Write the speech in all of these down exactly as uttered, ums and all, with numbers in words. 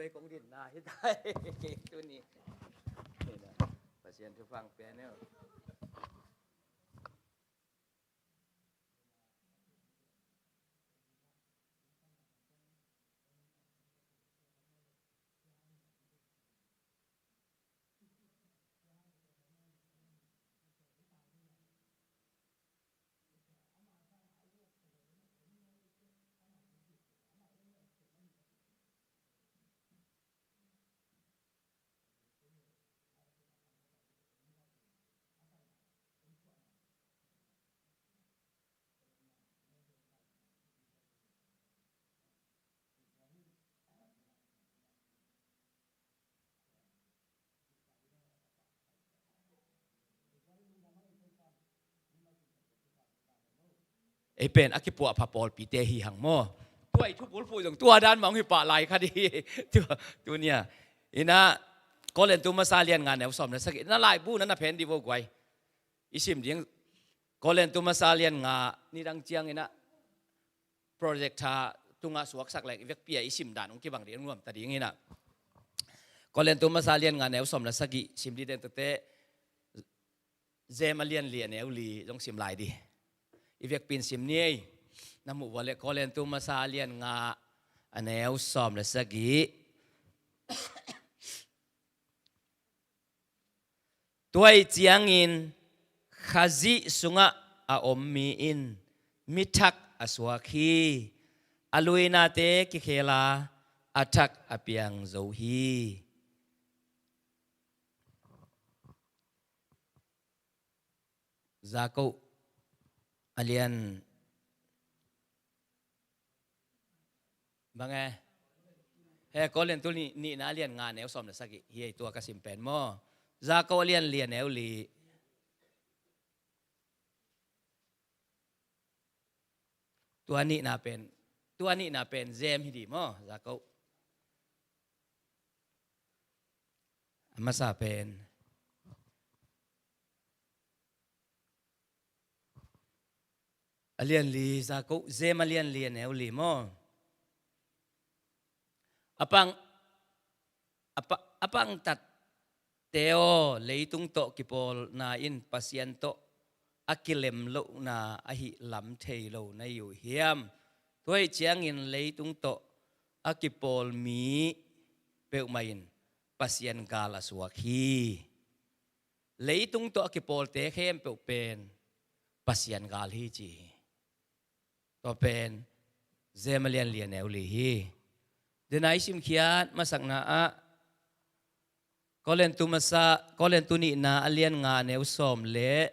Kong dinna hi tai. Tuni Pasian thupha pia ni. Ei pen a kipuahpha pawlpite hi hang maw? Tua i thubulphuh zong tua dan mah hong hi pah lai kha dih. Tua, tunia. Ina, Korintu masa lian nga neu sawm le sagih. Na laibu na na phen dih vo guai. I sim ding. Korintu masa lian nga nidang ciang ina project tha tungah suaksak lek i vekpi a i sim dan hong kibang dih hong nuam ta ding ina. Korintu masa lian nga neu sawm le sagih sim dih den tete. Jem a lian li a neu li zong sim lai dih. I vekpi in sim ni ei. Na muh vua le Korintu masa lian nga a neu sawm le sagih. Tua ahih ciangin Khazih sungah a om mi in mi thak a suak hi. A luinate kikhel a, a thak a piang zo hi. Jakob a lian bang e? He, Korintu ni, nihna a lian nga neu sawm le sagih hi ei, tua ka sim pen maw? Jakob a lian li a neu li. Tua nihna pen, tua nihna pen Jem hi dih maw, Jakob? A masa pen a lian li, Jakob, Jem a lian li a neu li maw? A pang, a pa-, a pangtatte aw, leitung tawh kipawlna in Pasian tawh a kilem lohna ahi lam thei lo na hi uh hiam? Tua ahih ciangin leitung tawh a kipawl mi peuhmah in Pasian gal a suak hi. Leitung tawh a kipawlte khempeuh pen Pasian gal hi ci hi. Tua pen Jem a lian li a neu li hi. Dena i simkhiat masakna ah Korintu masa, Korintu nihna a lian nga neu sawm le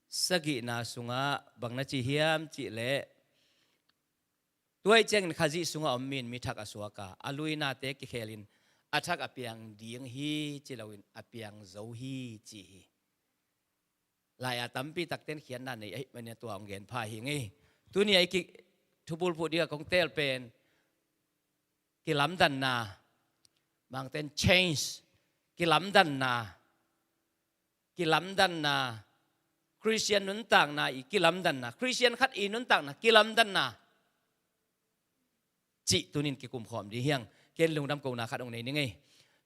sagihna sungah bang na ci hiam cih leh, tua ahih ciangin Khazih sungah om mi in mi thak a suak a, a luinate kikhelin a thak a piang ding hi ci loin a piang zo hi ci hi. Lai-a tampi takten khiatna nei ahih manin tua hong gen pha hi ngei. Tuni a i ki thubulphuh dingah kong teel pen kilamdanna, Mangten change, kilamdanna, kilamdanna, Khristian nuntakna i kilamdanna, Khristian khat i nuntakna kilamdanna cih tunin kikumkhawm ding hi hang. Ken lungdam kohna khat hong nei ning ei.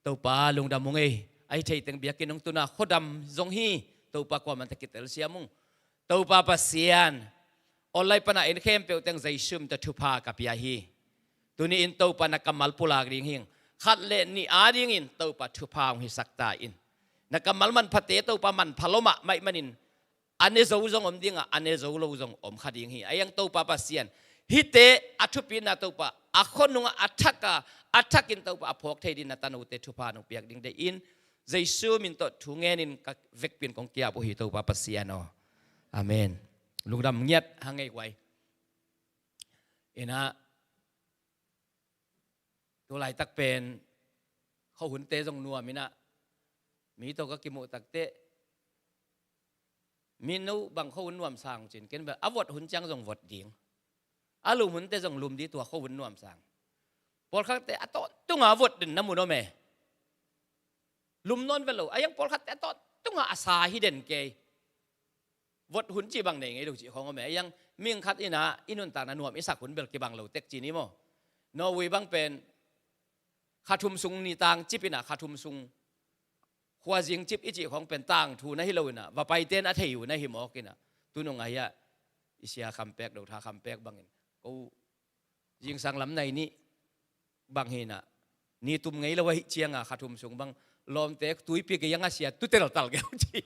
Topa lungdam ung ei. Ahi theiteng biakinn hong tuna khuadam zong hi. Topa kuamah in teh kitelsiam ung. Topa Pasian, online pana en khempeuh teng Jesu min tawh thupha ka pia hi. Tuni in Topa na kammal pulak ding hing. Khat le nih adingin Topa thupha hong hisak ta in. Na kammal manphate Topa manpha lo mahmah ahih manin a ne zo zong om ding a, a ne zo lo zong om kha ding hi. Ahi hang Topa Pasian, hihte a thupina Topa a khuanungah a thak a, a thakin Topa a phawk thei ding na tanote thupha nong piak ding deih in, Jesu min tawh thu ngenin ka vekpi in kong ki-ap uh hi Topa Pasian aw. Amen. Lungdam ngiat hang ei guai. Ina, tu laitak pen khuahunte zong nuam ina, mi tawh ka kimuh takteh, mi no bang khuahun nuam sang cin ken bel a vot hun ciang zong vot ding. A lum hunte zong lum ding tua khuahun nuam sang. Pawlkhatte a tawntunga vot den na mun om e. Lum nawn vet lo, ahi hang pawlkhatte a tawntunga a sa hi den kei. Vot hun cih bang nei ngei lo cih khawng om e. Ahi hang mihing khat ina i nuntakna nuam i sak hun bel kibang lo tek ci ni maw? Norway bang pen kha thum sung ni tang cip in ah, kha thum sung khuazing cip i cih khawng pen tangthu na hi lo in ah, va paite in a thei uh na hi mawk in ah, tunung ah hiah i sia khampek, dotha khampek bangin ko zingsang lam nai nih bang hi in ah, ni tum ngei lo ahih ciang a kha thum sung bang lawmte tuipi kei ang a sia tu teltal kei uh ci.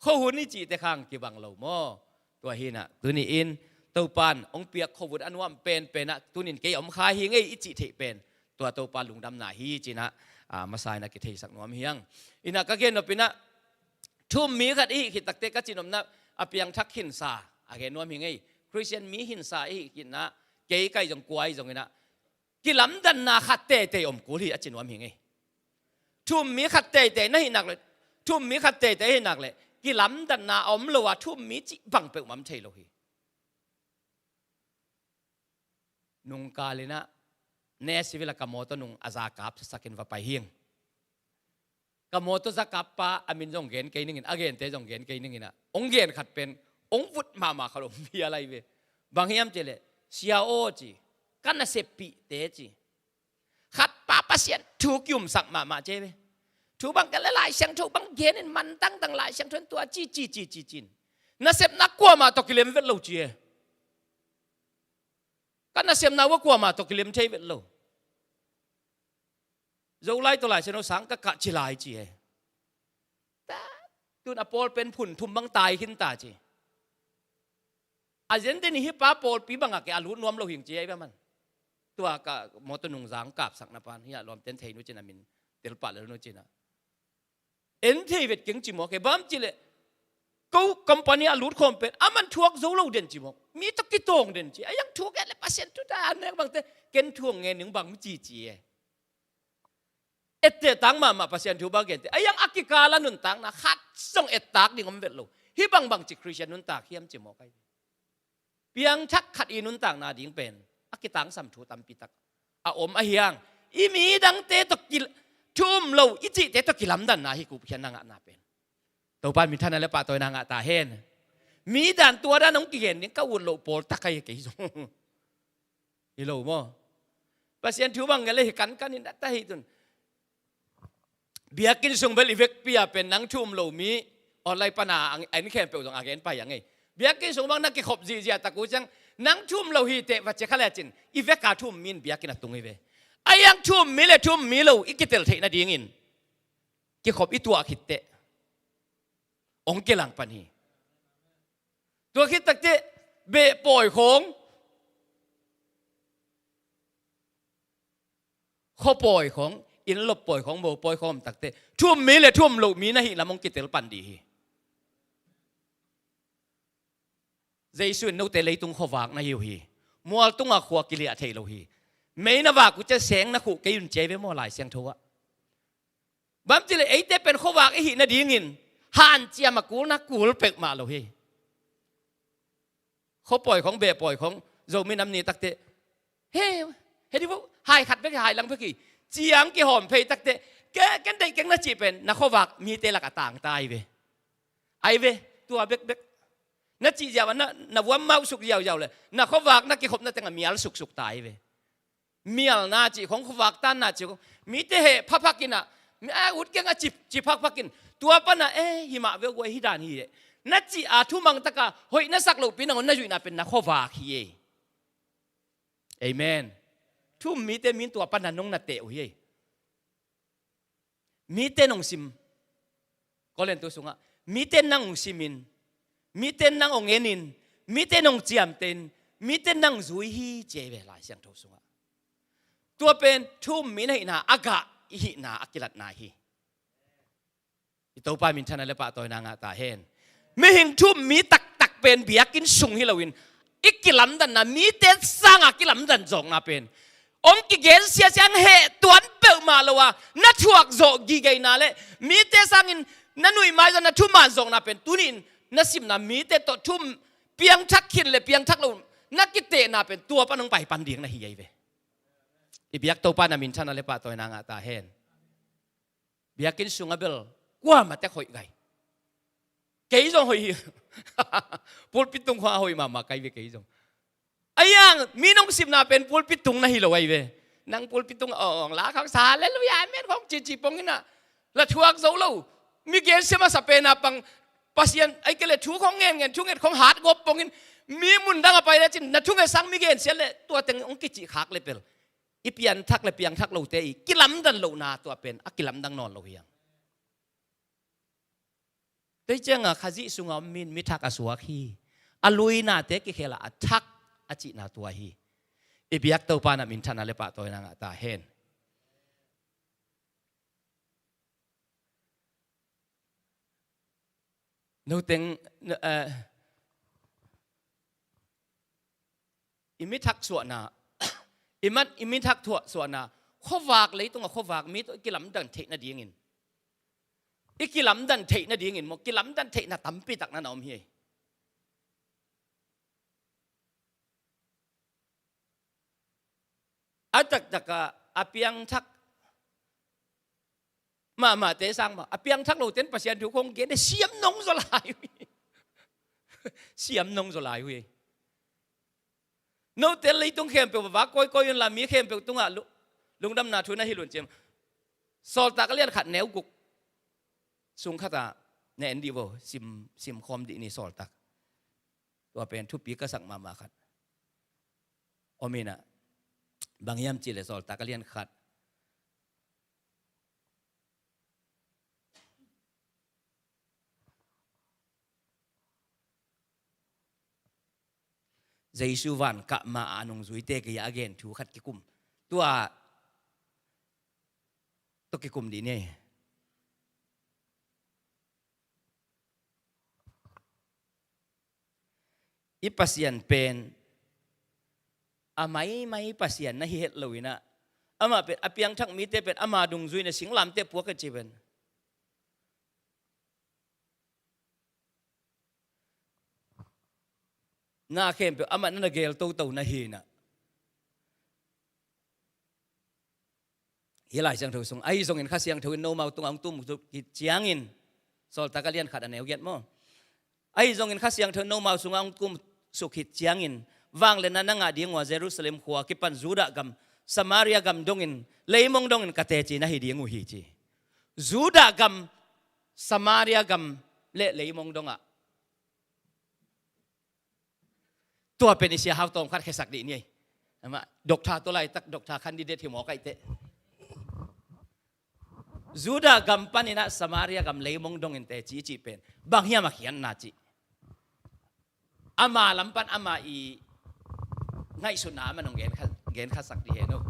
Khuahun i cihte khang kibang lo maw? Tua hi in ah tuni in Topa'n hong piak khuahun a nuam penpen ah tuni in kei om kha hi ing ei i cih theih pen tua Topa lungdamna hi ci in ah, a, masa in ah kitheisak nuam hi hang. In ah ka gen nop in ah, thu-um mi khat i hih khit takteh ka cihnopna, a piangthak khinsa a gen nuam hi ing ei. Khristian mi khinsa i hih khit in ah kei kai zong kua i zong in ah kilamdanna khat teitei om kul hi a ci nuam hi ing ei. Thu-um mi khat teitei na hih nak leh, thu-um mi khat teitei hih nak leh kilamdanna a om lo a thu-um mi cih bang peuhmah om thei lo hi. Nungkal in ah Nashville ah ka mawtaw nung a zakap sakin va pai hi ing. Ka mawtaw zakap pa a min zong gen kei ning in, a gente zong gen kei ning in ah, hong gen khat pen hong vut mahmah khat om vial lai ve. Bang hiam cih leh, "Sia aw," ci, "ka naseppihte," ci, "khat pa Pasian thu ki-umsak mahmah," ci ve. "Thu bang gen leh Lai Siangtho bang gen in, man dangdang Lai Siangtho in tua ci, ci, ci, ci, ci in, nasepna kuamah tawh kilem vet lo," ci e. "Ka nasepna uh a kuamah tawh kilem thei vet lo. Zolai tawh Lai Siangtho sang ka kah ci lai," ci e. Ta, tun a pawl pen phun thum bang tai khin ta ci. A zente nih hih pa pawlpi bangah kei a lut nuam lo hi ing ci e, ei ve man. Tua ka mawtaw nungzang kapsakna pan hiah lawmten thei nu ci in a min telpah lel nu ci in ah, en thei vet keng ci mawk e. Bang hiam cih leh ko company a lut khawm pen aman thuak zo lo den ci mawk, mi tawh kitawng den ci. A iang thu gen leh Pasian thu ta a nek bangte, ken thu hong ngen ning bang ci ci e. Etteh tak mahmah Pasian thu bang gente, a iang a kikal a nuntakna khat zong ettak ding om vet lo. Hih bangbang ci Khristian nuntak hiam ci mawk ai. Piangthak khat i nuntakna ding pen a kitangsam thu tampi tak a om ahi hang, i midangte tawh ki, thu-um lo i cihte tawh kilamdanna hi gupkhiatna ngahna pen. Topa minthanna leh pahtawina ngah ta hen. Mi dan tua dan hong kigen ding ka ut loh pawl tak ahi kei zong. Hi lo maw? Pasian thu bang gen leh hi kankan in a ta hi tun. Biakinn sung bel i vekpi a pen nang thu-um lo mi, online pana a en khempeuh zong a gen pai a ngei. Biakinn sung bang na kikhop zihziah tak uh ciang, nang thu-um lo hi teh va cia kha lecin, i vek a thu-um mi in biakinn a tung hi ve. A iang thu-um mi leh thu-um mi lo i kitel theih nadingin kikhop i tuah khit teh hong kilang pan hi. Tua khit takteh beh pawi khawng, khua pawi khawng, inn lop pawi khawng, mo pawi khawng om takteh thu-um mi leh thu-um loh mi na hih lam hong kitel pan dih hi. Jesu in note leitung khuavak na hi uh hi. Mual tungah khua kiliah thei lo hi. Mei na vak uh ciang seng na khuh kei un ci ei ve maw Lai Siangtho ah. Bang hiam cih leh eite pen khuavak i hih nadingin hanciam a kulna kul peuhmah lo hi. Khua pawi khawng, beh pawi khawng, Zomi nam ni takteh, he, he dih vo, hai khat bek hi, hai lang bek hi, ciang kihawm phei takteh, ke, ken deih keng na cih pen na khuavak mite lakah tangta ai ve. Ai ve, tua bekbek. Na cih ziau a na, na vuam mauh suk ziauziau leh na khuavak na kikhopna tengah mial suksuk ta ai ve. Mialna cih khawng, khuavak tanna cih khawng, mite heh phaphakin ah, mi a ut keng a ci, ci phaphakin, tua panah, eh, himah ve guai, hi dan hi eh, na cih a thumang taka hoih na sak lohpi nangawn na zuihna pen na khuavak hi ei. Amen. Thu-um mite min tua panah nong na teh uh hi ei. Mite nong sim, Korintu sungah, mite nang hong simin, mite nang hong enin, mite nong ciamtehin, mite nang zui hi ci ei ve Lai Siangtho sungah. Tua pen thu-um mi na hihna a gah i hihna a kilatna hi. I Topa minthanna leh pahtawina ngah ta hen. Mihing thu-um mi taktak pen biakinn sung hi loin i kilamdanna, mite sangah kilamdan zawkna pen hong kigen siasia hang, heh tuan peuhmah lo a na thuak zawh gigena leh mite sangin na nuihmai zawh, na thuman zawkna pen tuni-in na simna mite tawh thu-um, piangthak khin leh piangthak lo na kitehna pen tua pan hong pai pan ding na hi ei ve. I biak Topa na minthanna leh pahtawina ngah ta hen. Biakinn sungah bel kuamah tek hoih gai. Kei zong hoih hi. Pulpit tung khawng a hoih mahmah kai ve kei zong. A iang mi nong simna pen pulpit tung na hi lo ai ve. Nang pulpit tung a awng la khawng sa, halleluia, amen khawng cici pongin ah, la thuak zo lo. Mi gensia masa pen a pang, Pasian ai ke le thu khawng ngen ngen, thunget khawng hat gawp pongin, mi mun dang a pai le cin na thunget sang mi gensia le tua teng hong kici khak le pel, i pianthak le piangthak lote i kilamdan lohna tua pen a kilamdang nawn lo hi hang. Tua hi cianga Khazih sunga om mi in mi thak a suak hi. A luinate kikhel a a thak a cihna tua hi. I biak Topa na minthanna le pahtawina ngah ta hen. Noteng, eh, i mi thak suahna, i mat, i mi thak thuah suahna, khuavak, leitung a khuavak mi tawh i kilamdan theih nadingin, i kilamdan theih nadingin maw, kilamdan theihna tampi tak na na om hi. A taktak a, a piangthak mahmahte sang mah, a piangthak lote in Pasian thu khawng gen, siam nong zaw lai uh hi. Siam nong zaw lai uh hi. Note leitung khempeuh va kawikawi unla, mi khempeuh tungah lu-, lungdamna thu na hilh un ciam. Sawltak a lian khat neu guk sung khatah na en dih vo, sim, simkhawm dih ni Sawltak. Tua pen thupi ka sak mahmah khat om inah, bang hiam cihleh Sawltak a lian khat, Jesu van kah ma a nungzuite kei a gen thu khat kikum. Tua tawh kikum dih ni. I Pasian pen a maimai Pasian na hi het lo inah, amah pen a piangthak mite pen ama dungzui inah singlamteh puak a ci pen. Na khempeuh amah na na gel toto na hi inah. Hih Lai Siangtho sung, ahi zongin Kha Siangtho in nomau tungah hong tum khit ciangin, Sawltak a lian khat a neu giat maw. Ahi zongin Kha Siangtho in nomau sungah hong tum suk khit ciangin, vangliatna na ngah ding uh a Jerusalem khua kipan Judah gam, Samaria gam dongin, leimong dongin ka teci na hi ding uh hi ci. Judah gam, Samaria gam le leimong dongah. Tua pen i sia hau tawm khat khesak dih ni ei. Amah doctor tua laitak, doctor candidate hi mawk aih teh. Judah gam pan inah Samaria gam leimong dongin teci cih pen bang hiam a khiatna cih. Ama lam pan ama i ngaihsutna amah nong gen kha, gen khasak dih hen uh.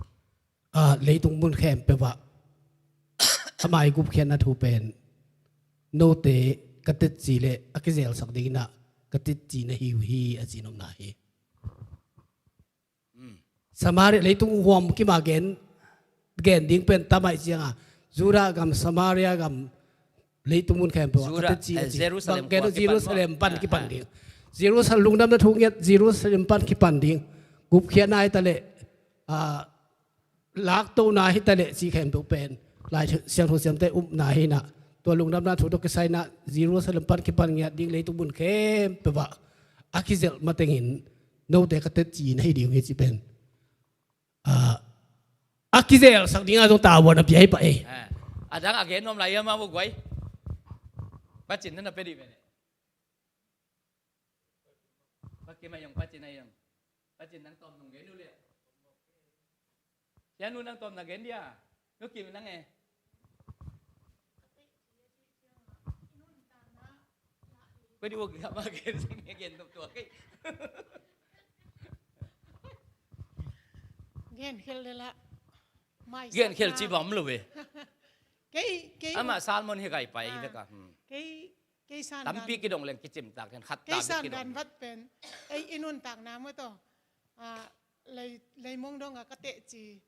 Ah, leitung mun khempeuh ah ama i gupkhiatna thu pen, note ka tetci le a kizelsak ding inah ka tetci na hi uh hi a ci nopna hi. Samaria leitung huam kim a gen, gen ding pen tam ahih cianga Judah gam, Samaria gam, leitung mun khempeuh ah ka tetci, eh, a ci. Jerusalem pan kipan ding. Jerusalem lungdamna thu ngiat Jerusalem pan kipan ding. Gupkhiatna hi ta leh, ah, laktona hi ta leh cih khempeuh pen Lai Siangtho siamte upna hi inah, tua lungdamna thu tawh kisai inah Jerusalem pan kipan ngiat ding leitung mun khempeuh ah a kizelh matengin note ka tetci na hi ding uh hi cih pen, ah, a kizelsak dingah zong tavuan a pia hi pah ei. A dang a gen nuam lai hiam a, vo guai. Pacin na na pia dih ve ne. Pakim a iong, pacin a iong. Pacin nang tawm nong gen uh le. Sianu nang tawm na gen dia. Nu Kim nang e. Pwede wag nga ma gen, sige, gen tuk tua kei. Gen khel de la. Mai gen khel ci bam lo ve. Kei, kei. Ama salmon hi kai pai hi ve ka. Kei Kei san tampi dan kidong leng kicimtak hen, khat kei ta san kidong dan vat pen, ei i nuntakna maw taw, ah, lei, leimong dong a ka teci,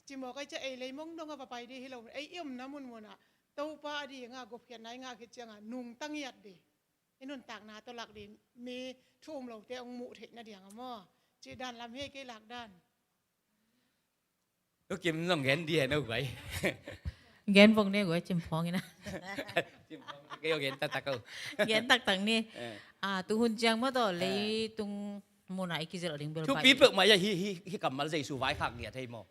ci mawk ei cia, ei leimong dong a va pai di hi lo, ei i omna munmun ah Topa a dinga gupkhiatna i ngah khit cianga nungta ngiat di, i nuntakna tawh lak di, mi thu um lote hong muh theih na diang a maw, cih dan lam hi kei lak dan. U Kim zong gen dia no guai. Gen vong ne guai, cimphawng ina. Cimphawng kei o gen taktak o. Gen taktak ni. Eh. Ah, tu hun ciang maw taw, eh, leitung muna i kizelh ding bel thupi peuhmah ia hi, hi, hi kammal Jesu vaikhak ngiat hei maw.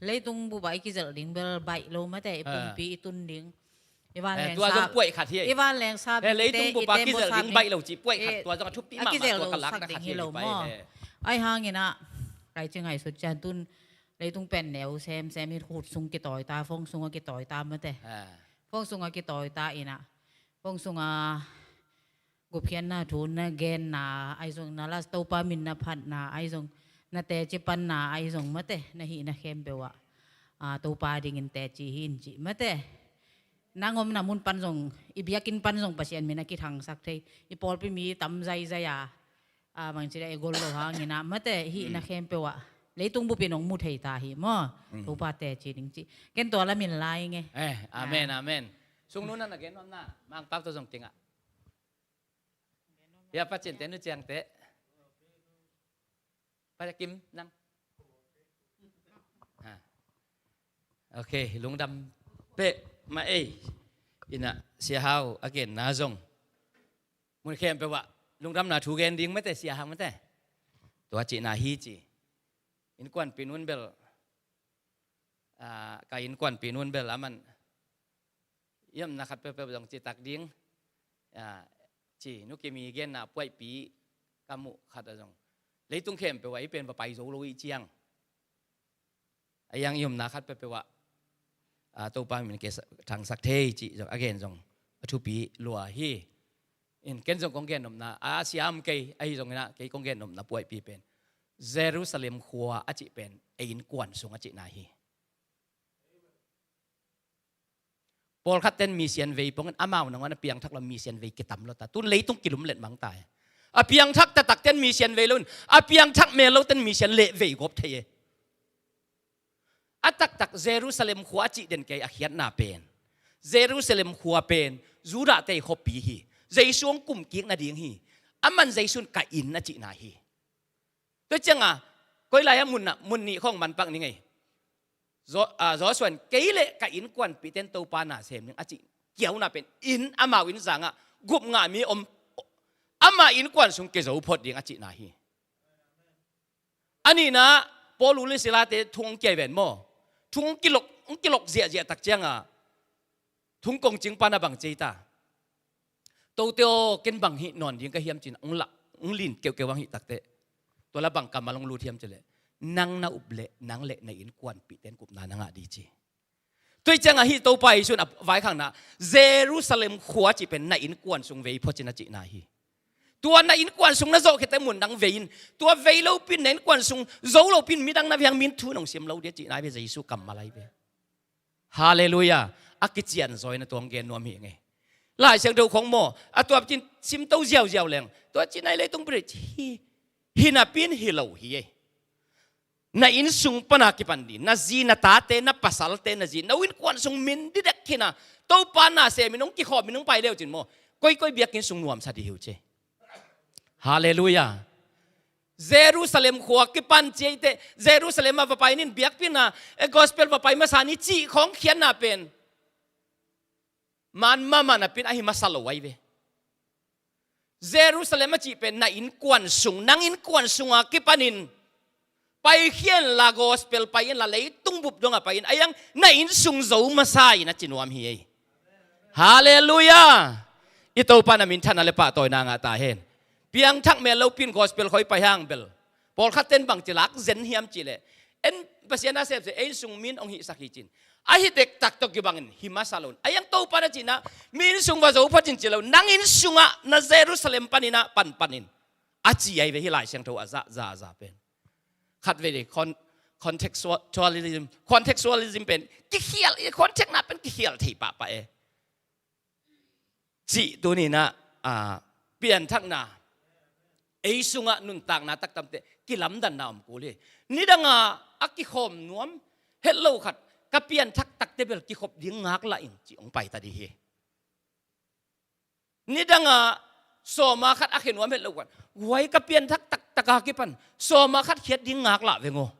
leitung bup ah i kizelh ding bel baih lo mate, i pumpi i tun ding. I vanleng sa, tua zong puai khat hi. I vanleng sa, leitung bup ah kizelh ding baih lo cih puai khat, tua zong a thupi mahmah, tua ka lakna khat hi lo maw. Ahi hangin ah kai ci ngaihsut ciang tun leitung pen neu semsem in khut sung kitawi ta, phone sung a kitawi ta mate. Phone sung a kitawi ta in ah phone sung a gupkhiatna thu na genna ahi zong, na la Topa min na phatna ahi zong, na teci panna ahi zong mate, na hihna khempeuh ah Topa dingin teci hi in cih mate. Nang omna mun pan zong, i biakinn pan zong Pasian min a kithangsak thei. I pawlpi mi tam zaizai a, bangci a i gol lo hangin ah mate, hihna khempeuh ah leitung bupin hong mu thei ta hi maw. Topa teci ding cih. Ken tua lamin lai nge. Amen, amen. Sungnu na na gen nuamna Mangpau tawh zong kingah. Ya, Pasian te nu ciang te. Pasian kim nang. Ok, lungdam peh mah ei. Ina Sia Hau a genna zong mun khempeuh ah lungdamna thu gen ding mate, Sia Hau mate. Tua cihna hi ci. Innkuanpih nun bel, ka innkuanpih nun bel aman i omna khat peuhpeuh zong citak ding ci, Nu Kimi genna puaihpi ka muh khat ah zong, leitung khempeuh ah i pen va pai zo lo i ciang, a iang i omna khat peuhpeuh ah Topa min kithangsak thei cih zong a gen zong a thupi lua hi. In ken zong kong gen nopna a siam kei ahi zongin ah, kei kong gen nopna puaihpi pen Jerusalem khua a cih pen ei innkuan sung a cihna hi. Pawlkhat ten mission vei pongin amau nangawn a piangthak lo mission vei kitam lo ta. Tun leitung kilum let mang ta e. A piangthak taktak ten mission vei lo in, a piangthak mel lo ten mission leh vei gawp thei e. A taktak Jerusalem khua a cih den kei a khiatna pen, Jerusalem khua pen Judah te khuapi hi. Jesu hong kumkik nading hi. Aman Jesu in ka inn a cihna hi. Tua cianga koi lai-ah mun nih khawng manpak ni ngei. Joshua in kei le ka innkuanpihte in Topa na sem ning a cih kiauna pen inn, amau inn zangah gup ngah mi om, ama innkuan sung kizo phot ding a cihna hi. A nihna Paul u le Silate thu hong kiai ven maw? Thu hong kilok, hong kilok ziahziah tak cianga thung kongcing pana bang cei ta. Tote aw, ken bang hih nawn ding ka hiam cin hong lah, hong lin keuhkeuh hang hih takte, tua la bang kammal hong lut hiam cileh, nang na up leh nang le na innkuanpihte in gupna na ngah ding ci. Tua ciangah hih Topa Jesu in a vaikhakna Jerusalem khua cih pen na innkuan sung vei phot cin a cihna hi. Tua na innkuan sung na zawhkhiate mun dang vei in, tua vei lopin na innkuan sung zo lopin midang na vei hang min thu nong sim lo ding a cihna hi ve, Jesu kammal ahi ve. Halleluiah. A kicianzawina tua hong gen nuam hi ngei. Lai Siangtho khong maw, a tua cin simto ziauziau leng tua cihna hi, leitung brit hi, hi napin hi lo hi ei. Na inn sung pana kipan ding, na zi na tate, na pasalte, na zi na innkuan sung min didek khina, Topa na semin hong kikhawmin hong pai leu cin maw, koikoi biakinn sung nuamsa ding hi uh ci. Halleluiah. Jerusalem khua kipan ci eite, Jerusalem ah va pai nin, biakpi na, eh, gospel va pai masa ni cih khawng khiatna pen man mahmah napin ahi masa lo ahi ve. Jerusalem a cih pen na innkuan sung, nang innkuan sunga kipanin paikhia inla, gospel pai inla, leitung bup dongah pai in, a iang na inn sung zo masa in a ci nuam hi ei. Halleluiah. I Topa na minthanna le pahtawina ngah ta hen. Piangthak mel lopin gospel khoi pai hang bel, pawlkhat ten bang ci lak zen hiam cihleh, en Pasian a sepsep ei sung min hong hihsak hi cin, ahi dektak tawh kibangin hi masa lo in, a iang Topa na cihna, mi inn sung va zo phot cin ci lo, nang inn sungah na Jerusalem paninah panpanin a ci ahi ve, hih Lai Siangtho a zahzah pen. Khatvei le con-, contextualism, contextualism pen kikhial, context na pen kikhial thei pahpah e. Cih tuninah, ah, pianthakna, ei sungah nuntakna taktamte kilamdanna om kul hi. Nidanga a kikhawm nuam het lo khat, ka pianthak takte bel kikhop ding ngaklah in cih hong paita dih hi. Nidanga sawma khat a khe nuam het lo khat, guai ka pianthak taktaka kipan sawma khat khiat ding ngaklah veng aw.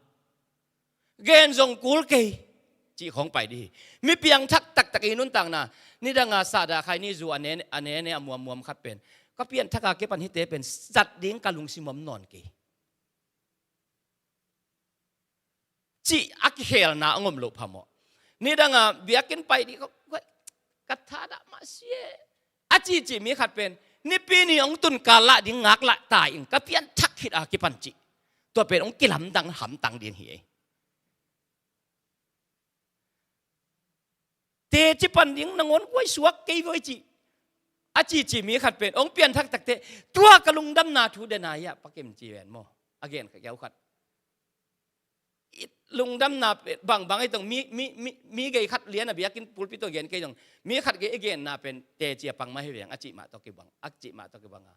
Gen zong kul kei cih khawng pai dih hi. Mi piangthak taktak i nuntakna, nidanga sahdah khai ni zu a ne, a ne ne a muammuam khat pen, ka pianthaka kipan hihte pen zat ding ka lungsim om nawn kei. cih a kikhelna a ngom loh phamawh. Nidanga biakinn pai dih ka, ka thadah mah si e. A cici mi khat pen Nipi ni hong tun kal lah ding ngak lah ta ing, ka pianthak khit a kipan cih. Tua pen hong kilamdang hamtang ding hi ei. Teci pan ding nangawn kuai suak kei voi cih a cici mi khat pen hong pianthak takte, tua ka lungdamna thu dena ia pakim ci ven maw. A gen ka kiau khat lungdamna bangbang ei tong mi, mi, mi, mi gei khat lian a biakinn pulpit tawh gen kei tong mi khat gei i genna pen teci a pang mah hi veng a cih mah tawh kibang, a cih mah tawh kibang a.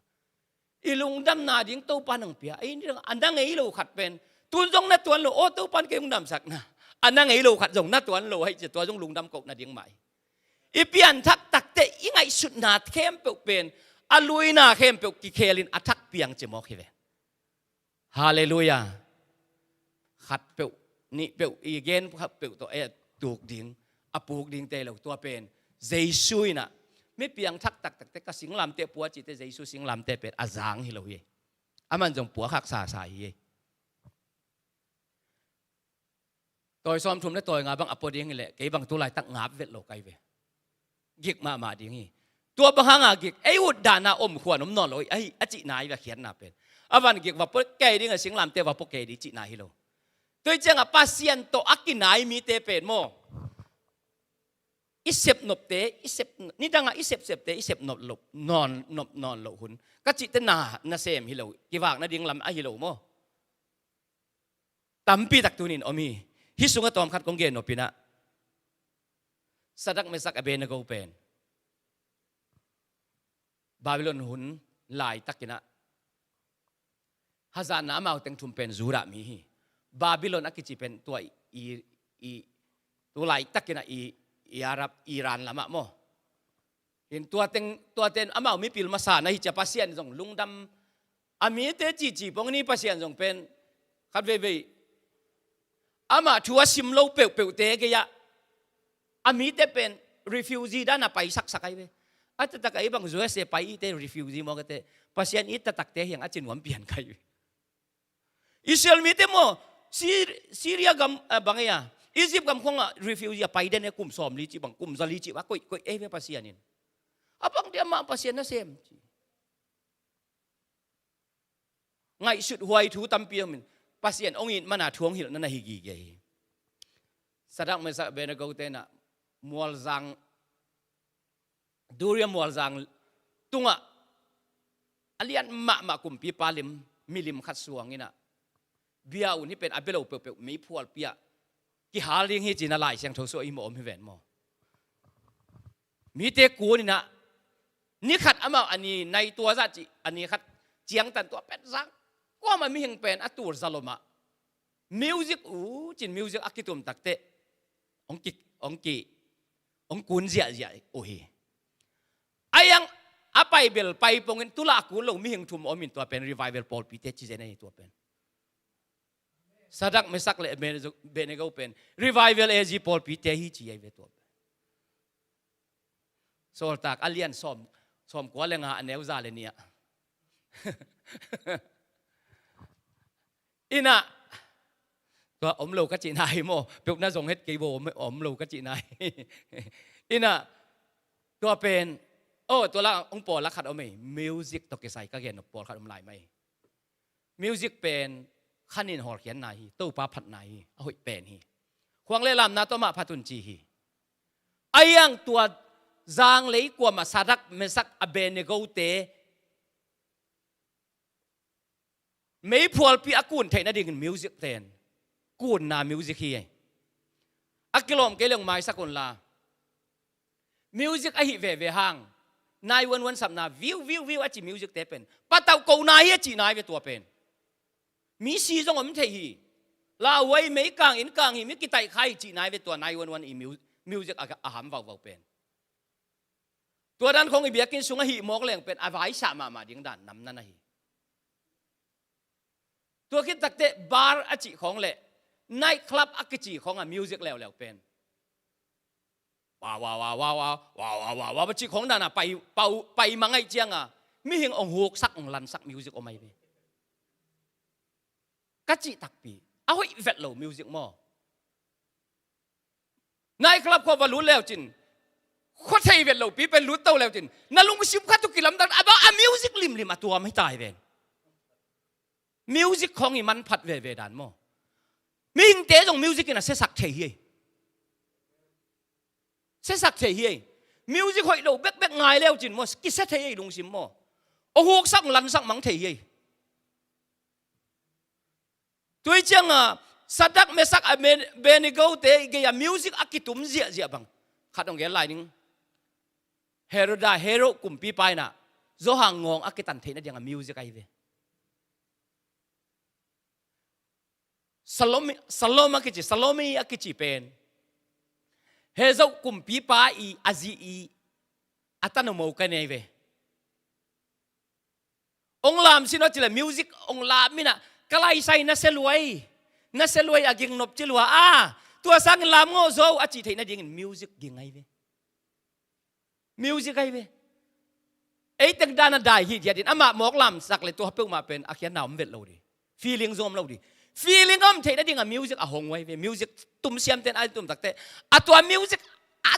I lungdamna ding Topa nang pia ei ni dang a na ngei lo khat pen tun zong na tuan lo aw, Topa in kei hong damsakna a na ngei lo khat zong na tuan lo hai cia, tua zong lungdam kohna ding mah hi. I pianthak takte i ngaihsutna khempeuh pen a luina khempeuh kikhelin a thak piang ci mawk hi ve. Halleluiah. Khat peuh, nih peuh, i gen khat peuh tawh e tuk ding, a puk ding te lo tua pen Jesu inah mi piangthak taktakte ka singlamte pua cite Jesu singlamte pen a zang hi lo hi. Aman zong pua khak sasa hi. Tawi sawmthum le tawi nga bang a pua ding hileh kei bang tu laitak ngap vet lo kai ve. Gik mahmah ding hi. Tua bang hanga gik ei ut dana om khuan om nawn lo hi ahi a cihna hi va khiatna pen. A van gik va pua kei ding a singlamte va pua kei ding cihna hi lo. Tua hi cianga Pasian tawh a kinai mite pen maw, i sep nopte, i sep, nidanga i sepsepte i sep nop lo nawn, nop nawn lo hun ka cihte na, na sem hi lo, kivak nading lam ahi lo maw. Tampi tak tunin om hi. Hih sungah tawmkhat kong gen nopinah Sadak, Mesak, Abednego pen Babylon hun laitakinah hazatna amau teng thum pen Judah mi hi. Babylon a kici pen tua i, i, tu laitakinah i, i Arab, Iran lamah maw. Hin tua teng, tua ten amau mipil masa na hi cia Pasian zong lungdam. A mite cici pong ni Pasian zong pen khat veivei amah thu a sim lo peuhpeuhte gei-ah a mite pen refugee dana pai saksak ai ve. A taktak a i bang U S A pai ite refugee mawkete Pasian i taktakte hiang a ci nuam pian kai ve. Israel mite maw, Sir-, Syria gam, ah, bang ei a Egypt gam khong a refugee a pai den e kum sawm li ci bang kum za li ci bang koih koih ei ve Pasian in. A bang dia mah Pasian na sem ci. Ngaihsut huai thu tampi om in Pasian ong it mana thu ong hilh na na hi gige hi. Sadak, Mesak, Abednego tenah mualzang, Dura mualzang tungah a lian mahmah kumpipa lim, milim khat suanginah bia un hi pen a bia lo peuhpeuh meiphualpi ah kihal ding hi cina Lai Siangtho suah i mawh om hi ven maw. Mite kuninah ni khat amau a ni nai tua zah cih a ni khat ciangtan tua pen zang kuamah mihing pen a tur zalomah music uh cin music a kitum takteh ong ki, ong ki, ong kun ziahziah uh hi. A iang a pai bel pai pongin tula a kun lo mihing thum omin tua pen revival pawlpite ci zen ahi tua pen. Sadak, Mesak le Abednego pen revival A G pawlpite hi ci ahi ve tua pen. Sawltak a lian sawm, sawmkua le nga a neu za le nih ah inah tua om lo ka cihna hi maw, peuhna zong het kei bo om, om lo ka cihna hi. Inah tua pen, oh, tua la ong pawl la khat om ei, music tawh kisai ka gen nop pawl khat om lai mai. Music pen khanin hawlkhiatna hi, Topa phatna hi, a hoih pen hi. Khuang le lamna tawh mah phat un ci hi. A iang tua zanglei kuamah Sadak, Mesak, Abednego te meiphualpi a kun theih nadingin music ten kunna music hi. A kilawm kei leng maisak unla music ahi veve hang nine one one sapna viu viu viu a ci music te pen patauh kohna hi a cihna hi ve tua pen. Mi si zong om thei hi. Lauhuai meikang innkang hi mi kitaihkha hi cihna hi ve tua nine one one i mu-, music a, a ham vauvau pen. Tua dan khong i biakinn sungah hih mawk leng pen a vaisah mahmah ding dan namna na hi. Tua khit takteh bar a cih khawng le night club a kici khawngah music leuleu pen wa wa wa wa wa wa wa wa wa cih khawng dana pai, pau, pai mangaih cianga mihing ong huksak ong lansak music om ahi ve. Ka cih takpi a hoih vet lo music maw. Night club khua va lut leucin, khua thei vet lopi pen lut to leucin, na lungsim khat uh kilamdang, a bang a music limlim a tuam hi tai ven. Music khong i manphat veve dan maw. Mihingte zong music in a siasak thei hi. Siasak thei hi. Music hoih lo bekbek ngai leucin maw, kisia thei hi lungsim maw. A huksak lansak mang thei hi. Tui cianga Sadak, Mesak, Abednego te gei a music a kitum ziahziah bang khat hong gen lai ning. Heroda, Herod kumpipa inah Johan ngawng a kitan theihna dinga music ahi ve. Salome, Salome a kici, Salome a kici pen Herod kumpipa i a zi i a tanu mo ka nei ve. Ong lam sin aw cile music ong lam inah ka laisai na seluai, na seluai a ging nop cilua a, tua sangin lam ngawh zo a cih theihna dingin music ging ahi ve. Music ahi ve. Ei teng dana dai hi diatin amah mawk lamsak le tua peuhmah pen a khiatna om vet lo di. Feeling zong om lo di. Feeling om theihna dinga music a hong uh ahi ve. Music tum siamten a tum takte a tua music a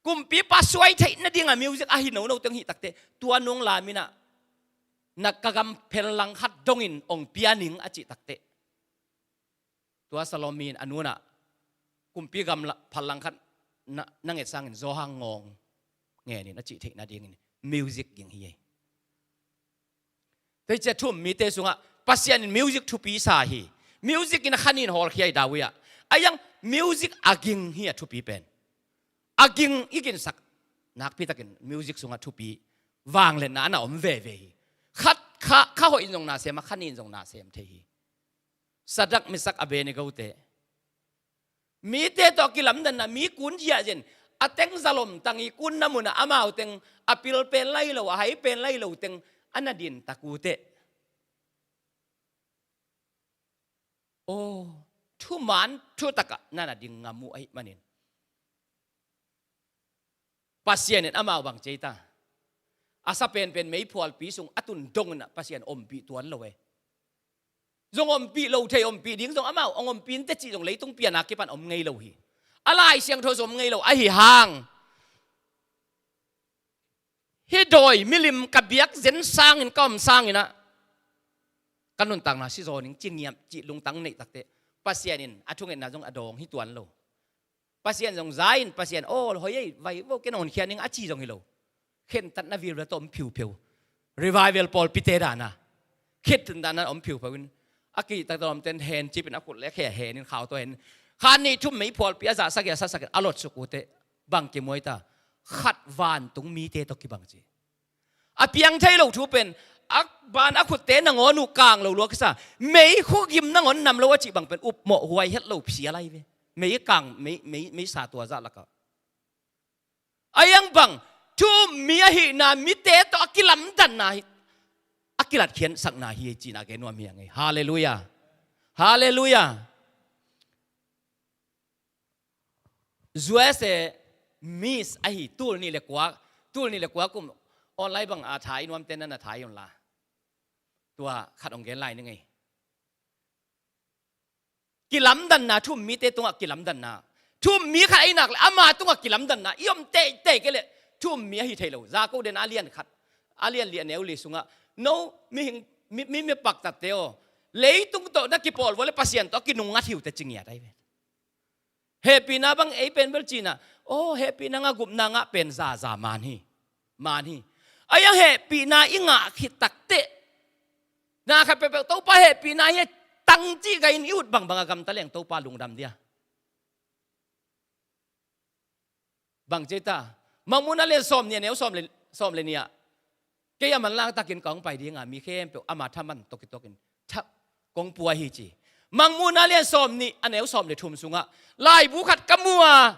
kumpipa suai theihna dinga music ahi nono teng hih takte tua nung laminah na ka gam phel langkhat dongin ong pia ning a cih takte tua Salome in a nunah kumpi gam phal langkhat na, na nget sangin Johan ngawng ngenin a cih theihna dingin music ging hi ei. Teicia thu-um mite sungah Pasian in music thupi sa hi. Music in a khanin hawlkhia hi David ah. A iang music a ging hi a thupi pen. A ging i ginsak nakpitakin music sungah thupi vangliatna ana om veve hi. Khat kha, kha hoih in zong na sem a, khanin zong na sem thei hi. Sadak, Mesak, Abednego te mite tawh kilamdanna mi kun ziahziah a teng zalom tang i kunna munah amau teng a pil pen lai lo, a hai pen lai lo teng a na din takute. Aw, thuman thutakah na na ding ngam uh ahih manin Pasian in amau bang cei ta. A sa penpen meiphualpi sung a tun dong inah Pasian ompih tuan lo e. Zong ompih lo thei, ompih ding zong amau ong ompih in teci zong leitung piana kipan om ngei lo hi. A Lai Siangtho zong om ngei lo ahi hang. Hih dawi milim ka biak zen sangin ka om sanginah ka nuntakna sizaw ning ci ngiam cih lungtang neih takte Pasian in a thungetna zong a dawng hi tuan lo. Pasian zong za in Pasian aw hoi ei vai vo ken honkhia ning a ci zong hi lo. Khentatna vilvel tawh om phiupheu. Revival pawlpite dana khentatna om phiupheu in a kihtak tawh omten hen cipin a khut le khe hen in khau tawh hen khan nih thum meiphualpi a zahsak i a sasak in a lotsuk ute bang kimuai ta. Khat vantung mite tawh kibang ci. A piang thei lo thu pen a ban a khutte nangawn uh kang lo lua kisa mei khugim nangawn nam lo a cih bang pen upmawh huai het lo phia lai ve. Mei kang mei, mei, mei sa tua zah lakah a iang bang thu-um mi ahihna mite tawh a kilamdanna hi. A kilatkhiansakna hi ei cihna gen nuam hi a ngei. Halleluiah. Halleluiah. U S A Miss ahi tul nih le kua, tul nih le kua kum online bang a thai nuamte nan a thai unla. Tua khat ong gen lai ni ngei. Kilamdanna thu-um mite tungah kilamdanna. Thu-um mi khat ahi nak le ama tungah kilamdanna i om teitei kei le thu-um mi ahi thei lo. Jakob den a lian khat a lian li a neu li sungah no mihing mi, mi, mi paktatte aw leitung tawh na kipawl vua le Pasian tawh a kinungngat hiute ci ngiat ahi ve. Hehpihna bang ei pen bel cina aw hehpihna ngah gupna ngah pen zaza man hi. Man hi. A iang hehpihna i ngah khit takteh na khat peuhpeuh Topa hehpihna hi tang cih gah in i ut bangbang a gamta leng Topa lungdam dia. Bang cei ta Mangmuhna lian sawm nih a neu sawm le, sawm le nih ah kei a manlang takin ka hong pai dinga mi khempeuh ama thaman tawh kituakin thak kong pua hi ci. Mangmuhna lian sawm nih a neu sawm le thum sungah laibu khat ka mu a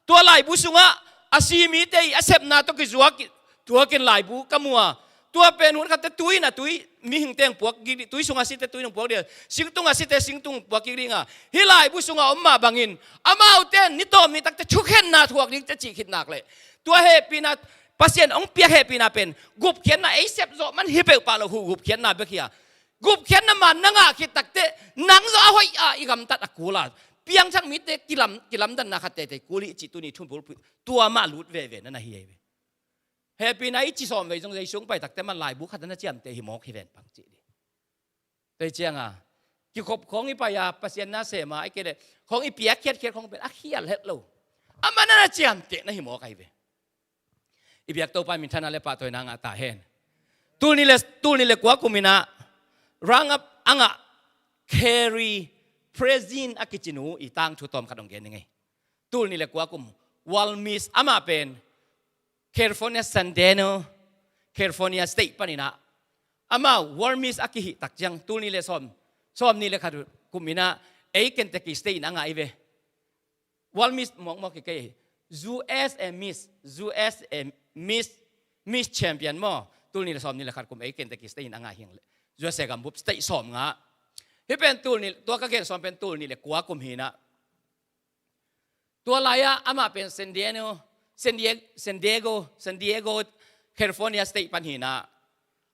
tua laibu sungah a si mite i a sepna tawh kizuak tuakin laibu ka mu a tua pen hun khatte tui na tui mihing teng puak gik dih tui sungah site tui nung puak dih singtungah site singtung puak gik dih nga hih laibu sungah om mah bangin amaute ni tawm ni takte thukhenna thuak ding te cih khit nak leh tua hehpihna Pasian hong piak hehpihna pen gupkhiatna ei sep zawh man hi peuhpah lo hu gupkhiatna bek hi a gupkhiatna man na ngah khit takteh nang zawh a hoih a i gamtat a kul a Piangthak mite kilam, kilamdanna khat teitei kul hi cih tuni thu bulphuh tua mah lut veve na na hi ei ve. Hehpihna i ci sawm vei zong Jesu hong pai takte man laibu khat na ciamteh hi mawk hi ven pang cih dih. Tua hi cianga kikhop khawng i pai-a Pasian na sem a, i kei le khawng i piak khiatkhiat khawng pen a khial het lo. Amah na na ciamteh na hi mawk ahi ve. I biak Topa minthanna le pahtawina ngah ta hen. Tul nih le, tul nih le kua kum inah rangap a ngah Carrie Prezin a kici nu i tangthu tawm khat hong gen ning ei. Tul nih le kua kum World Miss, amah pen California, San Diego, California State paninah amau World Miss a kihih tak ciang tul nih le sawm, sawm nih le khat kum inah ei Kentucky State in a ngah i ve. World Miss mawkmawk hi kei, U S A Miss, U S A Miss, Miss Champion maw, tul nih le sawm nih le khat kum ei Kentucky State in a ngah hi ing le, U S A gambup state sawm nga. Hih pen tul nih, tua ka gen sawm pen tul nih le kua kum hinah. Tua lai-ah amah pen San Diego, San Diego, San Diego, San Diego, California State pan hinah.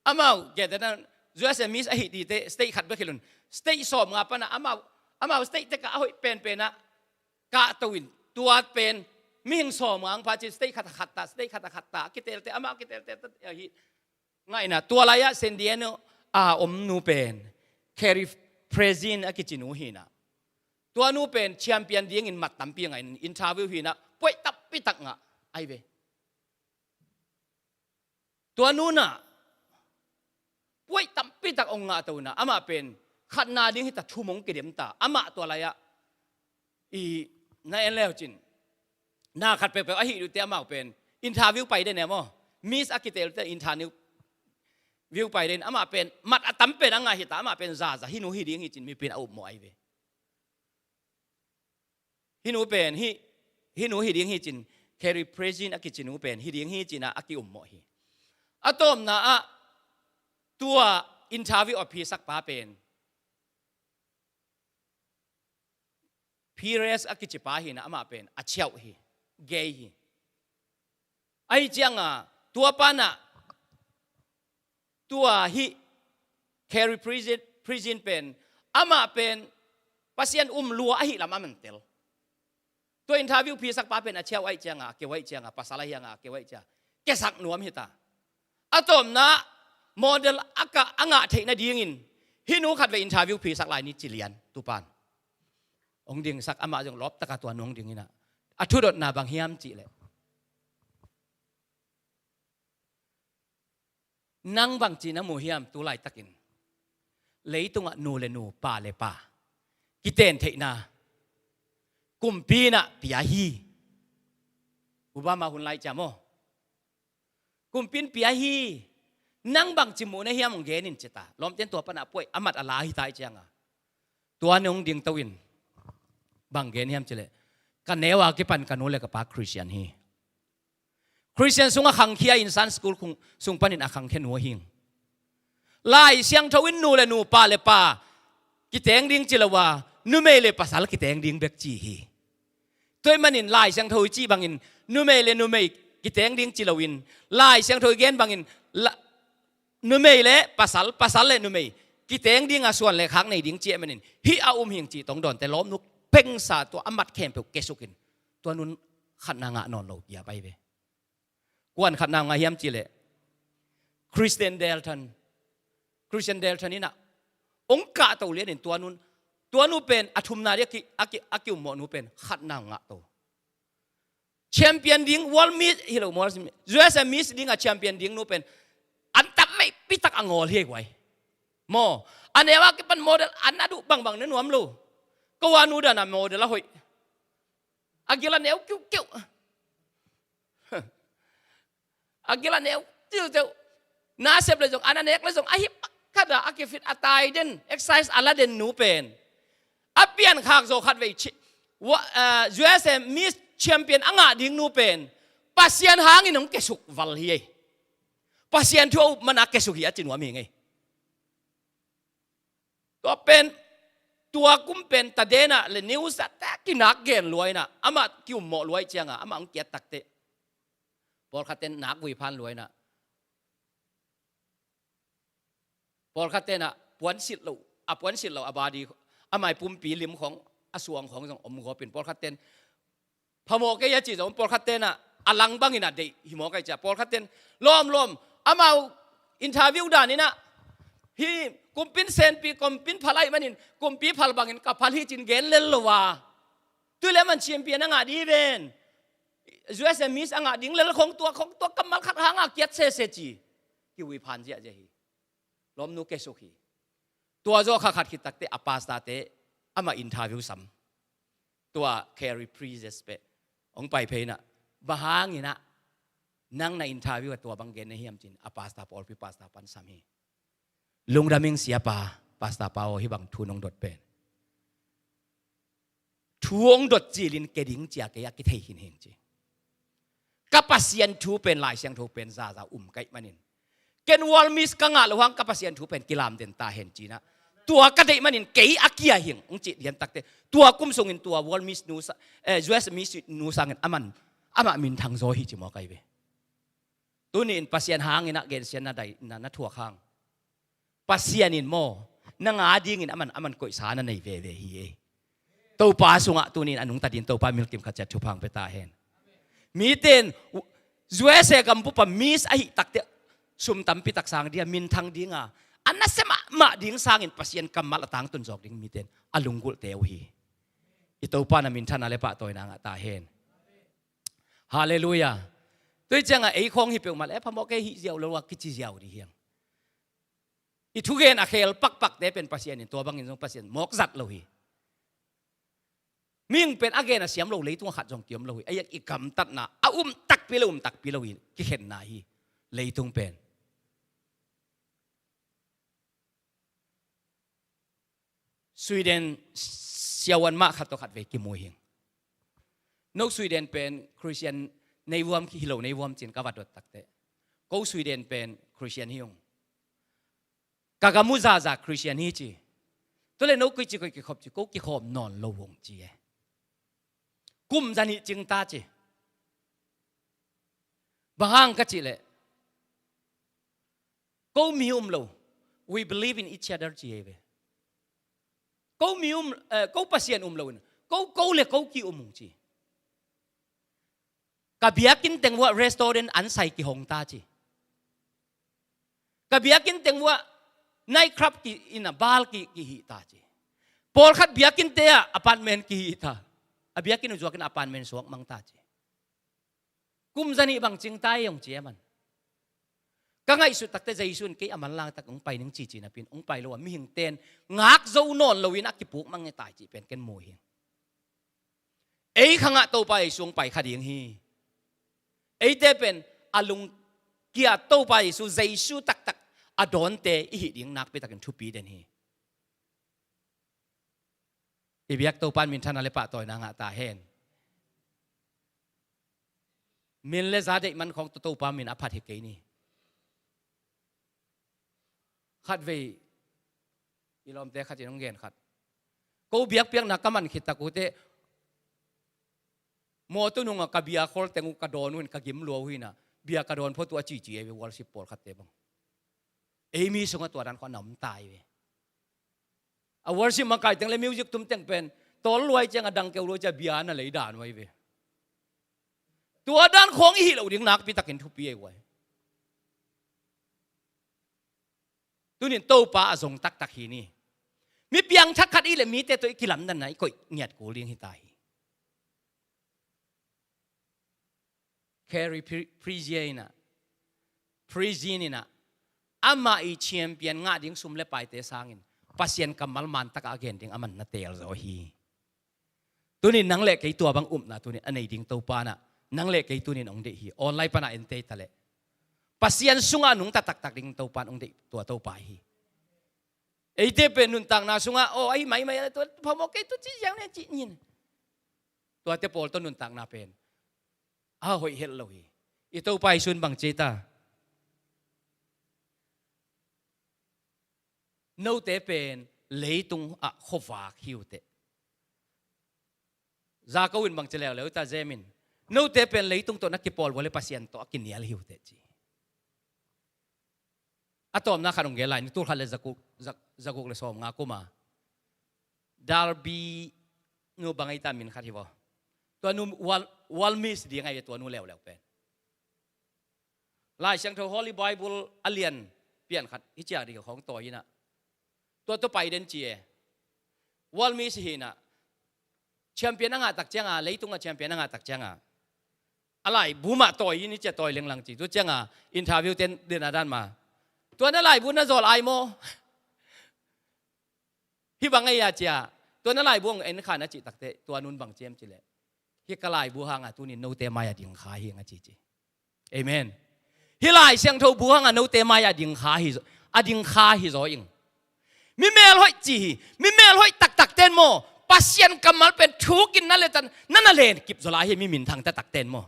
Amau gentehna U S A Miss ahi dite state khat bek hi lo in, state sawm nga panah amau, amau state tekah a hoih penpenah kahto in, tua pen mihing sawm nga hong pha cin state khat a khat ta, state khat a khat ta, a kitelte, amau a kitelte ta ahi. Ngaihna, tua lai-ah San Diego a om nu pen Carrie Prezin a kici nu hinah. Tua nu pen champion dingin mat tampi a ngah in interview hinah puaih tampi tak ngah ahi ve. Tua nu nah puaih tampi tak hong ngahto inah amah pen khatna ding hita thum hong kidem ta. Amah tua lai-ah i na en leu cin na khat peuhpeuh ahi dute amau pen interview pai den e maw. Miss a kitelte interview pai den, amah pen mat a tam pen a ngah hita, amah pen zaza hih nu hi ding hi cin mipin a upmawh ahi ve. Hih nu pen hih, hih nu hi ding hi cin, Carrie Prezin a kici nu pen hi ding hi cinah a kiummawh hi. A tawpna ah tua interview a phisak pa pen Perez a kici pa hinah amah pen a ciauh hi, gay hi. Ahi cianga tua panah tua hih Carrie Prezin, Prezin pen amah pen Pasian um lua ahi lam a man tel. Tua interview phisak pa pen a ciauh ahi cianga, a keu ahi cianga, pasal ahi cianga, a keu ahi cianga kesak nuam hita. A tawpna model a ka a ngah theih nadingin hih nu khat vei interview phisak lai ni ci lian tupan hong dingsak, amah zong lawptaka tua nu hong ding inah a thudotna bang hiam cihleh, nang bangci na mu hiam tu laitakin leitungah nu le nu, pa le pa kiten theihna kumpi inah pia hi. Obama hun lai ciam aw. Kumpi in pia hi. Nang bangci muh na hiam hong genin cita. Lawmten tua panah puaih a mat a la hita ahi cianga tua ni hong dingto in bang gen hiam cileh, ka neu a kipan ka nu le ka pa Christian hi. Christian sungah khangkhia in Sunday school sung panin a khangkhia nu ahi ing. Lai Siangtho in nu le nu, pa le pa kiteng ding ci lo a, numei le pasal kiteng ding bek ci hi. Tua ahih manin Lai Siangtho i cih bangin numei le numei kiteng ding ci loin, Lai Siangtho i gen bangin la, numei le pasal, pasal le numei kiteng dinga suan le khak nei ding ci ahih manin hih a um hing cih tong dawnte lawmnu pengsa tua a mat khempeuh kesukin tua nun khatna ngah nawn lo pia pai ve. Kuan khatna ngah hiam cihleh, Christian Delton, Christian Delton inah hong kahto lianin tua nun, tua nu pen a thumna dih a ki, a ki, a kiummawh nu pen khatna ngahto. Champion ding, World Miss hi lo, World Miss, U S A Miss dinga champion ding nu pen an tam meihpitak a ngawl hi ei guai. Maw, a neu a kipan model an a duh bangbang na nuam lo. Ko a nu dana model a hoih. A gil a neu kiukiu. A gil a neu tiuteu. Na sep le zong, an a nek le zong, a hih pakkhat a a kifit a tai den, exercise a la den nu pen a piankhak zaw khat vei ci, U S A Miss Champion a ngah ding nu pen Pasian hangin hong kesuk val hi ei. Pasian thu a up mana kesuk hi a ci nuam hi ngei. Tua pen, tua kum pen tadenah le news ah te kinak gen luainah amah kiummawh luai cianga amah hong kiat takteh pawlkhat ten nak vui phan luainah, pawlkhat tenah puansilh lo, a puansilh lo a body, amai pumpi lim khong a suang khawng zong om gawpin pawlkhat ten phamawh kei a ci zong om, pawlkhat ten ah a lang bangin a deih hi mawk ai cia, pawlkhat ten lawm lawm amau interview dan in ah hih kumpin senpi, kumpin phal ahih manin kumpi phal bangin ka phal hi cin gen lel lo a, tui le man champion a ngah ding hi ven, U S A Miss a ngah ding lel khong tua khong tua kammal khat hanga kiat sese ci. Kiui phan ziahziah hi. Lawmnu ke suk hi. Tua zawh kha khat khit takte a pastor te amah interview sam. Tua Carrie Princess peh hong pai phei in ah, bang hangin ah nang na interview a tua bang gen na hiam cin a pastor, pawlpi pastor pan sam hi. Lungdam ing siapa, pastor pa aw, hih bang thu nong dot pen thu hong dot cilin ke ding cia kei a kithei hinhin ci. Ka Pasian thu pen, Lai Siangtho pen zaza um ka hih manin, ken World Miss ka ngah loh hang ka Pasian thu pen kilamden ta hen ci in ah, tua ka deih manin kei a kia hing hong cih dian takte, tua kum sungin tua World Miss nu sa-, eh, U S Miss nu sangin aman, amah minthang zaw hi ci mawk ai ve. Tuni in Pasian hangin ah gensiatna dai na, na thuak hang, Pasian in maw, nang a dingin aman, aman koihsa na nei veve hi ei. Topa sungah tuni in a nungta dingin Topa milkim khat ciat thupha hong pia ta hen. Mite in U S A gam bup a Miss ahih takte sum tampi tak sang ding a, minthang ding a, a nasia mahmah ding sangin Pasian kammal a tangtun zawk ding mite in a lunggulhte uh hi. I Topa na minthanna le pahtawina ngah ta hen. Halleluiah. Tua hi ciangah ei khawng hi peuhmah le phamawh kei, hih ziau lo a kici ziau ding hi hang. I thugen a khel pakpakte pen Pasian in tua bangin zong Pasian mawk zat lo hi. Mihing pen a gen a siam lo leitung a khat zong kiom lo hi. Ei, i gamtatna a um takpi le um takpi lo hi, kikhenna hi leitung pen. Sweden siavuan mah khat tawh khat vei kimu hi. No Sweden pen Christian nei vuam, hi lo nei vuam cin ka va dot takte, ko Sweden pen Christian hi ung. Ka gam uh zaza Christian hi ci. Tua le no koi ci koi kikhop ci, ko kikhawm nawn lo ung ci e. Kum zanih cing ta ci. Bang hang ka cih leh, ko mi um lo, we believe in each other ci ei ve. Ko mi um, eh, ko Pasian um lo in, ko, ko le ko ki um ung ci. Ka biakinn teng uah restaurant an sai kihong ta ci. Ka biakinn teng uah night club ki in a bal ki, kihih ta ci. Pawlkhat biakinn te ah apartment kihih ta. A biakinn uh zuakin apartment suak mang ta ci. Kum zanih bang cing ta ei hong ci e man. Ka ngaihsut takte Jesu in kei a manlang tak hong pai ning cici napi in hong pai lo a, mihing ten ngak zo nawn loin a kipuk mang e tai cih pen ken mu hi. Ei khangah Topa Jesu hong pai kha ding hi. Eite pen a lungkia Topa Jesu, Jesu taktak a dawnte i hih ding nakpi takin thupi den hi. I biak Topa in minthanna le pahtawina ngah ta hen. Min le za deih man khawng tawh Topa min a phat hi kei ni. Khatvei i lawmte khat in hong gen khat. Ko biakpiakna ka man khit tak uh teh, mawtaw nungah ka bia khol teng uh ka dawn uh in ka gim lua uh hi in a, bia ka dawn phot uh a cici ei ve, worship pawlkhatte bang. Ei mi sungah tua dan khawng na om ta ei ve. A worship makai teng le music tum teng pen tawl luai ciang a dang keu luai ciang bia na lei dan uh ai ve. Tua dan khawng i hih loh ding nakpi takin thupi ei uh ai. Tunin Topa a zong taktak hi ni. Mi piangthak khat i le mite tawh i kilamdanna i koih ngiat kul ding hi ta hi. Carrie Pri-, Prigia in a, Prigia in a, amah i champion ngah ding sum le paite sangin Pasian kammal man takah a gen ding aman na teel zaw hi. Tunin nang le kei tua bang upna tunin a nei ding Topa in a, nang le kei tunin hong deih hi. Online pana en tei ta leh Pasian sungah nungta taktak ding Topa in hong deih tua Topa hi. Eite pen nuntakna sungah aw ahi maimai a, tua phamawh kei, tua ci ziau ne ci nyin. Tuate pawl tawh nuntakna pen a hoih het lo hi. I Topa Jesu in bang ci ta? Note pen leitung ah khuavak hi uh teh. Jakob in bang ci leuleu ta, James in, note pen leitung tawh na kipawl uh a le Pasian tawh a kinial hi uh teh ci. A tawpna khat hong gen lai ni, tul khat le zakuk, zak-, zakuk le sawmnga kuma Darby Nu bang ei ta min khat hi vaw. Tua nu wal, wal mis ding ai tua nu leuleu pen. Lai Siangtho Holy Bible a lian pian khat hi ciak ding khong tawi inah. Tua tua pai den ci e. Wal mis hi inah. Champion a ngah tak cianga, leitung a champion a ngah tak cianga. A laibu mah tawi in i cia tawi lenglang ci. Tua cianga interview ten den a dan ma. Tua na laibu na zawl ai maw? Hi bang ei a cia. Tua na laibu ong en kha na cih takte. Tua nun bang ciam ci leh. Hi ka laibu hanga tunin note mai a ding kha hi nga ci ci. Amen. Hi Lai Siangtho bu hanga note mai a ding kha hi zaw. A ding kha hi zaw ing. Mi mel hoih ci hi. Mi mel hoih taktak ten maw. Pasian kammal pen thukin na le tan na na len kip zaw lai hi mi minthang taktak ten maw.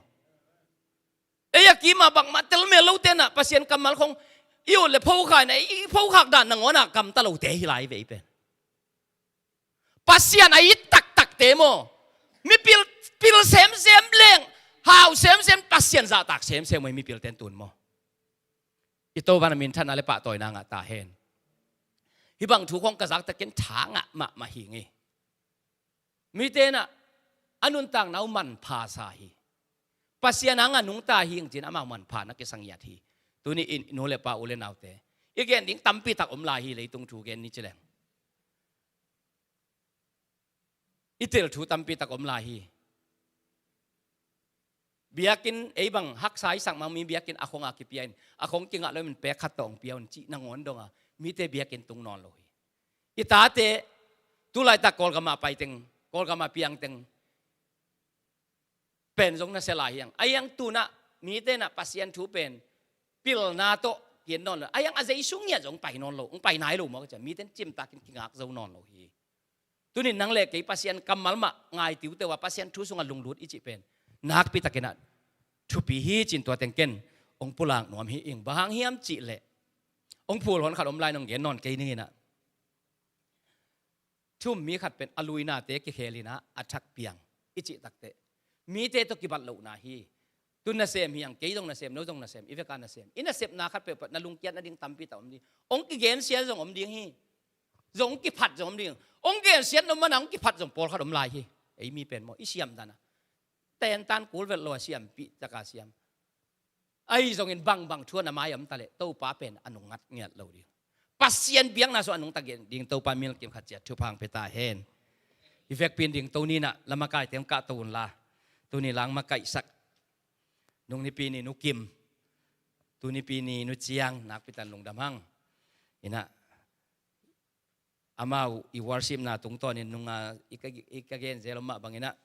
Ei a kima bangmah tel mel lo tenah Pasian kammal khong i ut le phokhak na i phokhak dan nangawnah gamta lote hi lai ve i pen. Pasian a it taktakte maw. Mipil pil semsem leng hau semsem Pasian zahtak semsem maw i mipil ten tun maw. I Topa na minthanna le pahtawina ngah ta hen. Hi bang thu khong ka zaktakin tha ngah mahmah hi ngei. Mite inah a nuntakna uh manpha sa hi. Pasian a ngah nungta hi ing cin amau manpha na kisangiat hi. Tuni in nu le pa u le naute i gen ding tampi tak om lai hi leitung thu gen ni ci leng. I tel thu tampi tak om lai hi. Biakinn ei bang haksa i sak mang mi biakinn a khong a kipia in a khong kingah lo in pek khat tawh ong pia un cih nangawn donga mite biakinn tung nawn lo hi. I tate tulaitak Kawlgam ah paiteng Kawlgam ah piangteng pen zong na sia lai hiang a hiang tunah mite inah Pasian thu pen pilna tawh kian nawn lo a hiang a Jesu ngiat zong pai nawn lo ong pai nai lo maw ka cia mite in cimtakin kingak zo nawn lo hi. Tunin nang le kei Pasian kammal mah ngai tiuteu a Pasian thu sungah lunglut i cih pen nakpi takinah thupi hi cin tua teng ken ong pulak nuam hi ing bang hang hiam cih leh ong phul hon khat om lai nong gen nawn kei ninginah. Thum mi khat pen a luinate kikhel inah a thak piang i cih takte mite tawh kibat lohna hi. Tun nasem hiang kei zong nasem no zong nasem i veka nasem i nasepna khat peuhpeuh na lungkiat nading tampi tak om ding. Ong kigensia zong om ding hi. Zong ong kiphat zong om ding ong gensiat no mana ong kiphat zong pawlkhat om lai hi. Ei mi pen maw i siam dana tentan kulvet lo a siampih taka siam. Ahi zongin bangbang thu a na mai om taleh Topa pen a nungngat ngiat lo ding. Pasian biakna sung a nungta gen ding Topa milkim khat ciat thupha ong pia ta hen. I vekpin ding to ninah lamakaite ong kahto unla tuni lang makaihsak nung nipi ni nu Kim tunipi ni nu Ciang nakpitan lungdam hang. Inah amau i worshipna tungtawnin nunga i ka, i ka gen zel om mah banginah